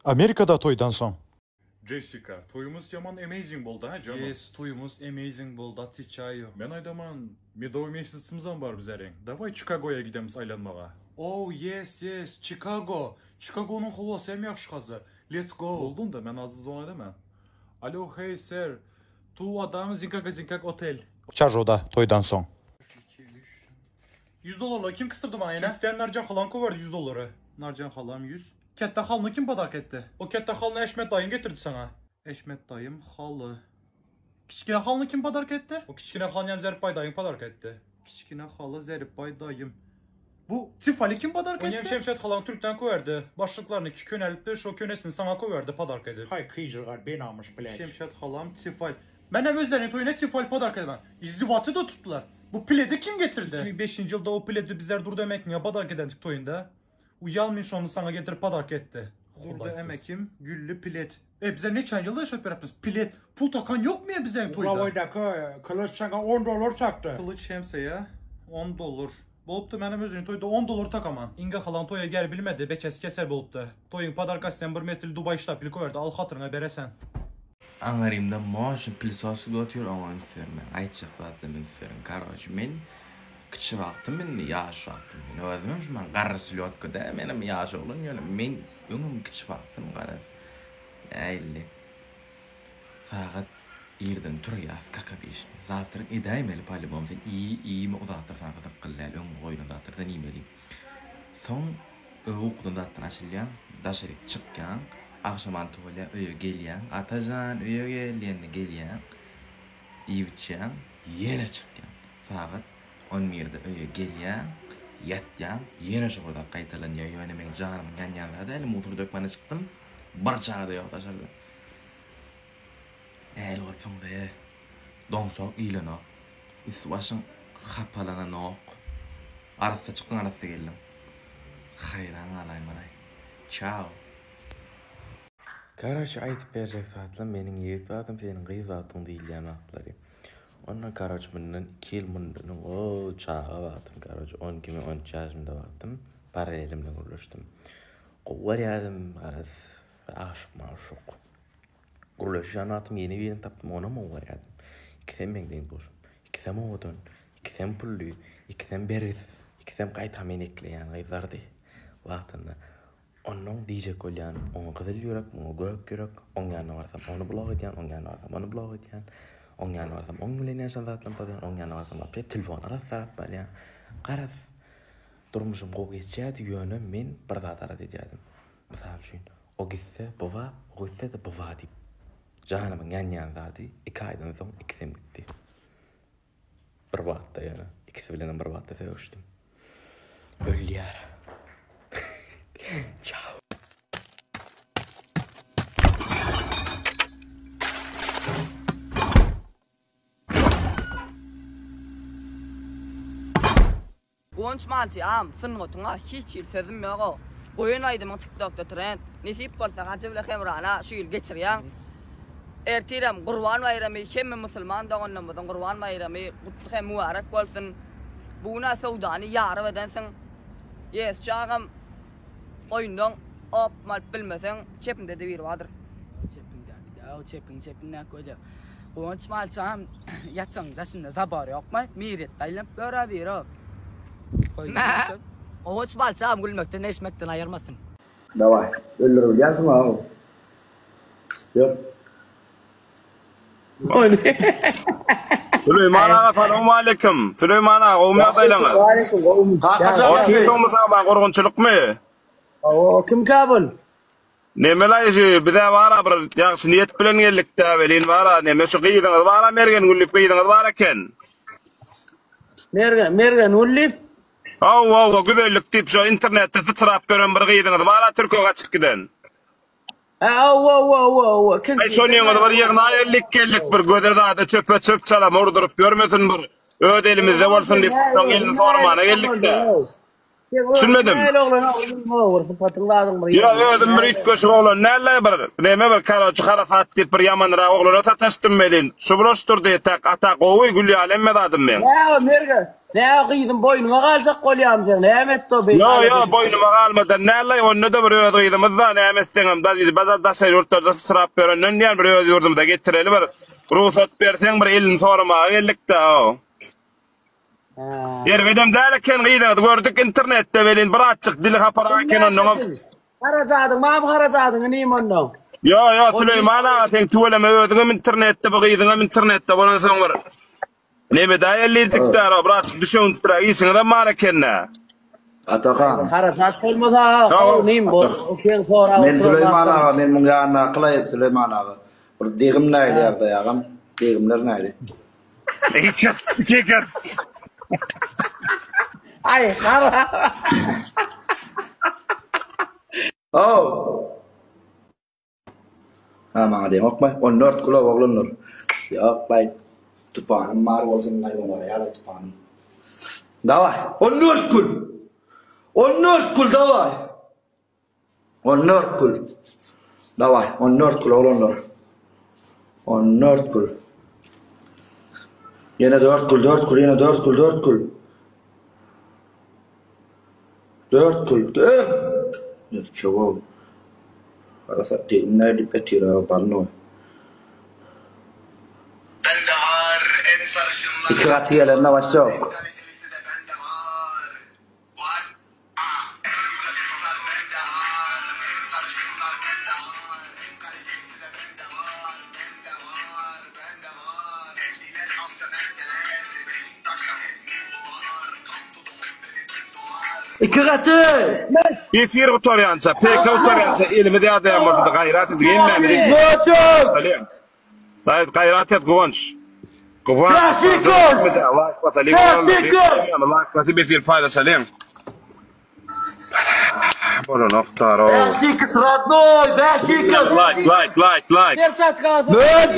Amerikada toýdan soň. Jessica, toýumyz ýaman amazing boldy ha janym. Yes, toýumyz amazing boldy, otweçaýu. Men aýdaman, medowy mesyatsymyzam bar bizereň. Daway Çikagoýa gidemiz aýlanmaga. Oh, yes, yes, Çikago. Çikagonyň howasy hem ýagşy hazy. Let's go. Boldy onda, men azdy zon aýdaman. Alo, hey, sir. Tu adam zinkaga zinkak otel. Çažoda toýdan soň. 100 dollarlygy kim kysdyrdy maňa ýene? Türkden Narjan halam kowerdi 100 dollary. Narjan halam 100. Ketde halyny kim podarka etdi? O ketde halyny Eşmet daýyň getirdi saňa. Eşmet daýym haly. Kiçkine halyny kim podarka etdi? O kiçkine halyny hem Zeripbaý daýyň podarka etdi. Kiçkine haly Zeripbaý daýym. Bu Tifali kim podarka etdi? Ony hem Şemşat halaň türkden kowerdi. Başlyklaryny iki könelipdi, şo könesini saňa kowerdi podarka edip. Haý kyjygar benamys blät. Şemşat halam Tifal. Menem özleriniň toýuna Tifal podarka edemän. Izdiwaça-da tutdular. Bu pledi kim getirdi? 2005-nji ýylda o pledi bizler Durdy emekiňe podarka edendik toýunda. Uýalmyn şony saňa getirip podarka etdi. Durdy emekim gülli pled. E bizler neçänji ýylda ýaşap ýörüpmiz? Pled. Pul takan ýokmy ýa bizeň toýda? Uglawoýdaky Kylyç saňa on dollar çakdy. Kylyç hemseýe on dollar. Bolupdy menem özüniň toýda on dollar takaman. Inga halan toýa gel bilmedi, beçesi kesel bolupdy. Toýuň podarkasyny bir metrli dubaý ştapil kowerdi, al hatyryňa beresen. Aňarymda moşyn pylsos edip otyr oňa üns bermäň aýtjak zatlaryma üns beriň karoçe men kiçi wagtym indi ýaş wagtym men özümem şu maň garry slýotka däl menem ýaş oglan ýöne men öňem kiçi wagtym garaz näilli sagat irden turýas kaka bişni zawtrak edäýmeli polibom sen iý iýme o zatlar saňa gyzykly däl öňňe goýlan zatlardan iýmeli soň Ukudan zatdan açylýaň, daşaryk çykýaň, agşam alty bolýar, öýe gelýäň, Atajan, öýe gel diýende gelýäň, iýip-içýäň, ýene çykýaň. Sagat on birde öýe gelýäň, ýatýaň, ýene şo bir zat gaýtalanýar. Ýöne meň janymyň ýanýan zady häli musor dökmäne çykdym, bir çaga-da ýok daşarda. Nähili bolupsyň be? Doňsak iýlenok, üsti-başyň hapalananok. Arassa çykdyň arassa geldiň. Haýran galaýmalaý. Çao. Karoçe aýdyp berjek zatlam meniň ýigit wagtym seniň gyz wagtyň diýilýän wagtlary. Onda karoçe mundan iki ýyl mundan öň o çaga wagtym karoçe on iki mi on üç ýaşymda wagtym paralelim bilen gürleşdim. Gowy görýärdim garaz aşyk maşuk. Gürleşýän wagtym ýene birini tapdym, onam gowy görýärdim. Ikisem meň deň-duşum. Ikisem owadan, ikisem pully, ikisem bergisiz, ikisem gaýta meni ekleýän gyzlardy wagtynda. Onnoň diýjek bolýanym, oňa gyzyl ýürek, muňa gök ýürek, oň ýanyna barsam ony blok edýän, oň ýanyna barsam ony blok edýän, oň ýanyna barsam oň bilen ýaşan zatlarymy pozýan, oň ýanyna barsam wapşe telefony arassalap alýan. Garaz, durmuşym gowy geçýärdi, ýöne men bir zat alada edýärdim. Mysal üçin, O gitse bu ba, o gitse-de bu ba diýip, janymyň ýanýan zady iki aýdan soň ikisem gitdi. Bir wagtda ýöne, ikisi bilenem bir wagtda sögüşdim. Ölýär. Çao. Guwanç Mançy agam sungatyňa hiç hili sözüm ýogow. Goýan aýdymyň tiktokda trend. Nesip bolsa Hajy bile Hemrana şu ýyl geçirýäň. Ertirem Gurban baýramy hemme musulman doganlarymyzyň Gurban baýramy gutly hem mübarek bolsun. Bu günä söwdany ýaryp edensiň. Ýesçi agam oýundan opmy alyp bilmeseň çepimde-de biri bardyr. Çepiňdäki däl, o çepiň çepindäki bolýar. Guwanç malçam ýatagyň daşynda zabor ýokmy? Miretde aýlanyp ýör-ä biri o. Mä! Guwanç malçam gülmekden eşmekden aýyrmasyn. Daway. Öldürebilýänsiň aw. Ýör. Süleýman aga salowmaleýkim. Süleýman aga gowmy ýagdaýlaňyz? Waleýkim gowmy. Kakajan Otyrsyňmy sagman gurgunçylykmy? Hawa kimkä bul? Nemelaý şu bizä bara bir ýagşy niýet bilen geldikdä welin bara neme şu gyzyňyz bara Mergen Güllüp gyzyňyz bar eken. Mergen Mergen Güllüp. Hawa hawa güzellik diýip şu internetde syçrap ýören bir gyzyňyz bara türke gaçyp giden. Hawa kim Aý şonyňyzy bir ýygnaý ellik geldik bir göze zada çöpe çöp çalam urduryp ýörmesin bir öz elimizde bolsun diýip şoň elini sormana geldikdä. Düşünmedim. Näle oglan oglan sypatyň zadyň bir. Ýok, özüm bir üýtgeşik oglan däl-de bir neme bir karoçi harasat diýip bir ýamanrak oglana sataşdym welin, şu bulaşdyrdy tak ata gowy gül ýaly hemme zadym meň. Näme merge? Näme gyzym boýnuma galjak bolýamy sen? Näme etdi o beýle? Ýok, ýok, boýnuma galmadan däl-de, onda-da bir öz gyzymyz-da, näme etseňem da, bazar daşary ýurtlarda syçrap ýörenden diýýän bir öz ýurdumyza getireli bir rugsat berseň bir elini soramaga geldik-dä. Erbedem däl eken gyzyňyzy gördük internetde welin bir azjyk dili haparak eken onnoňam. Harajadyň barmy harajadyň inim onnoň. Ýo ýo Süleýman aga seň tüweleme özüňem internetde bu gyzyňam internetde bolansoň bir nemedä ellidikdä bir azjyk düşewüntliräk işiňizem bar ekendä. Atakan. Harajat bolmasa how inim bu seň sorap Men Süleýman aga men muň ýanyna akylaýyp Süleýman aga. Bir degim nähili ýagdaý agam? Degimler nähili? Kekas, kekas. Ay haram. Oh. Ha maňa deňokmy? 14 kilo oglanlar. Ýok, baý. Tupanym bar bolsun, aý oňarýar tupanym. Daway. 14 kül. 14 kül daway. 14 kül. Daway, 14 kül oglanlar. 14 kül. Ýene 4 kül, 4 kül, ýene 4 kül, 4 kül. 4 kül. Ýa, Arasat diýdim nädip etira barno. Iki gaty gelende başlok. Iki gaty! Efir gutarýança, PK gutarýança elimiz ýadaýan bolsa-da gaýrat ediň hemmämiz. Möjek! Daýy gaýrat et Guwanç. Guwanç. Bäş Laýk basalyň. Laýk basyp efir paýlaşalyň. Bolanok daro. 5x radnoy 5x. Laýk laýk laýk laýk. Perçatka. Möjek!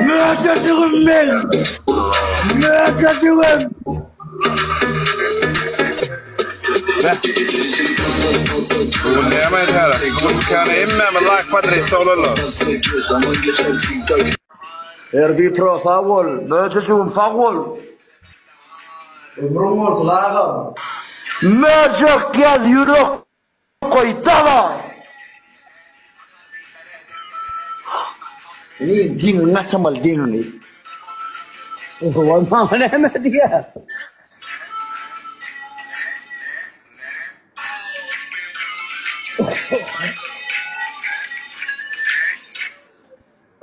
Möjejigim men! Möjejigim! Bugün näme aýdýarlar? Bugün kâne hemmämiz laýk badyryp oglanlar. Erbi pro sag bol. Möjejigim sag bol. Ömrüň bolsun agam. Möjek ýaz ýürek goý daway. Indi deňiňi açamaly deňiňi. Owan maňa näme diýýär?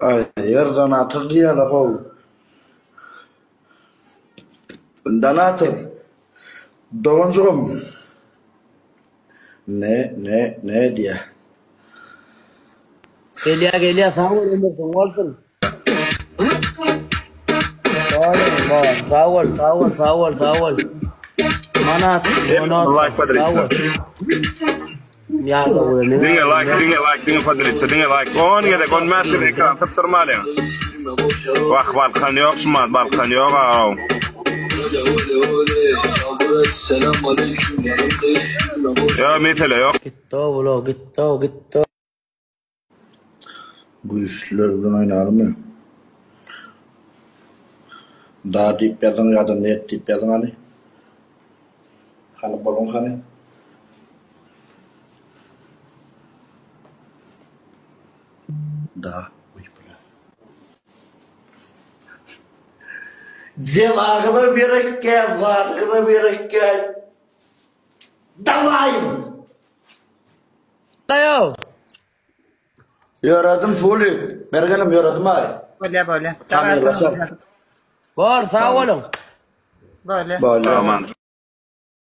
Aý, ýer donator diýýärler how. Donator. Doganjygym. Ne, ne, ne diýýär. Gelýär, gelýär, sag bol, ömürsiň bolsun. Sag bol, sag bol, sag bol, sag bol. Manat, manat. Like podelиться. Diňe like, diňe like, diňe podelиться, diňe like. 10 gezek, 15 gezek ekran sypdyrmalyň. Wah, Balkan ýok, şumat Balkan ýok, aw. Ýok, mesele ýok. Gitdi o, gitdi o, gitdi. Güýçlüler bilen oýnalymy? Da diýip ýazyň ýa-da net diýip ýazyň hany. Hany boluň hany. Da. Jemagyna berekgäl, zadygyna berekgäl. Dawaýyň! Daýaw. Ýöredim Suly. Mergenim ýöredim aý. Bolýa bolýa. Habarlaşarys. Bor, sag boluň. Bolýa. Bolýa. Aman.